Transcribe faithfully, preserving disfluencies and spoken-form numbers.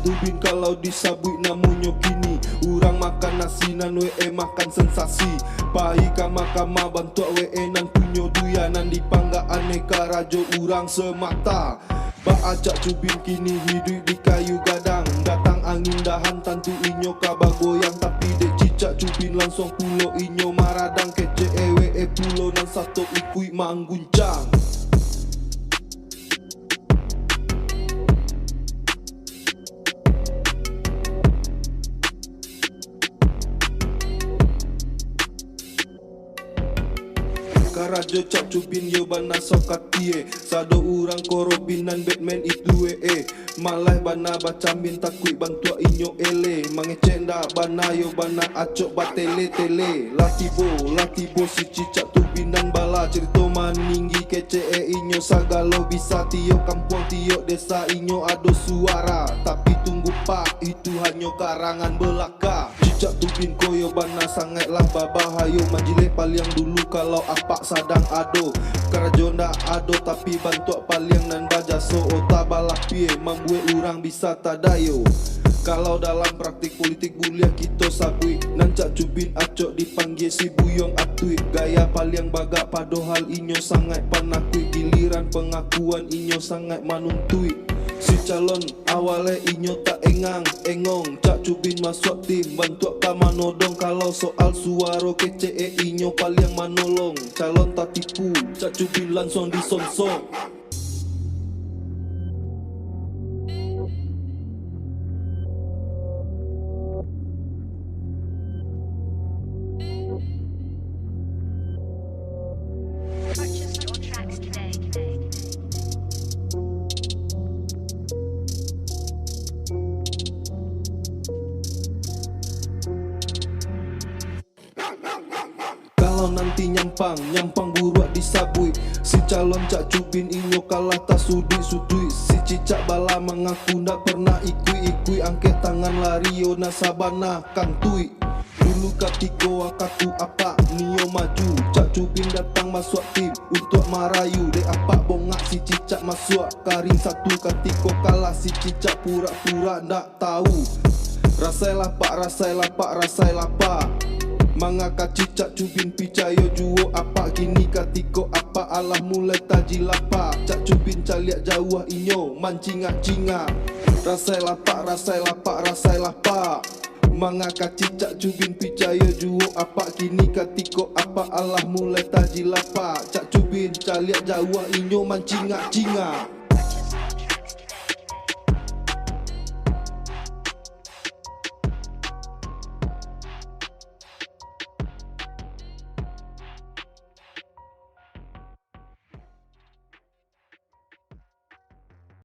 Tubin kalau disabuik namonyo kini, urang makan nasi nan we e makan sensasi. Pai kama-kama bantuak we e nan punyo duyanan di panggaan e karajo urang semata. Baa Cak Cubin kini hiduik di kayu gadang. Datang angin dahan tantu inyo ka bagoyang, tapi dek cicak Cubin langsuang pulo inyo maradang. Kecek e we e pulo nan sato ikuik mangguncang. Karajo Cak Cubin yo bana sokatie, sado urang korobinan Batman itu e e. Malah bana bacamin takuik bantuak inyo ele. Mangecek ndak bana yo bana acok batele-tele. Lah tibo, lah tibo si cicak Cak Cubin nan bala, carito maninggi kecek e inyo sagalo bisa. Tiok kampuang, tiok desa inyo ado suara, tapi tunggu pak, itu hanyo karangan belaka. Cicak Cak Cubin ko yo bana sangaiklah babahayo, manjilek paliang dulu kalau apak sadang ado. Karajo ndak ado tapi bantuak paliang nan bajaso, ota balapie mambuek urang bisa tadayo. Kalau dalam praktik politik buliah kito sabuik, nan Cak Cubin acok dipanggia si buyuang atuik. Gaya paliang bagak padohal inyo sangaik panakuik, giliran pangakuan inyo sangaik manuntuik. Si calon awale inyo tak engang-engong, Cak Cubin masuak tim bantuak ka manodong. Kalau soal suaro kecek e inyo paliang manolong, calon tatipu, Cak Cubin lansuang disonsong. Purchase your tracks today. Kalau nanti nyampang, nyampang buruak disabuik, si calon Cak Cubin inyo kalah tasuduik-suduik. Si cicak bala mangaku ndak pernah ikuik-ikuik, angkek tangan lari yo nan sabana kantuik. Dulu katiko akaku apak nio maju, Cak Cubin datang masuak tim untuak marayu. Dek apak bongak si cicak masuak ka ring satu, katiko kalah si cicak pura-pura ndak tahu. Rasai lapak, rasai lapak, rasai lapak. Manga ka cicak Cubin picayo juo apak, kini katiko apak alah mulai tajilapa. Cak Cubin caliak jauah inyo mancingak-cingak. Rasai lapak, rasai lapak, rasai lapak. Manga ka cicak Cubin picayo juo apak, kini katiko apak alah mulai tajilapa. Cak Cubin caliak jauah inyo mancingak-cingak.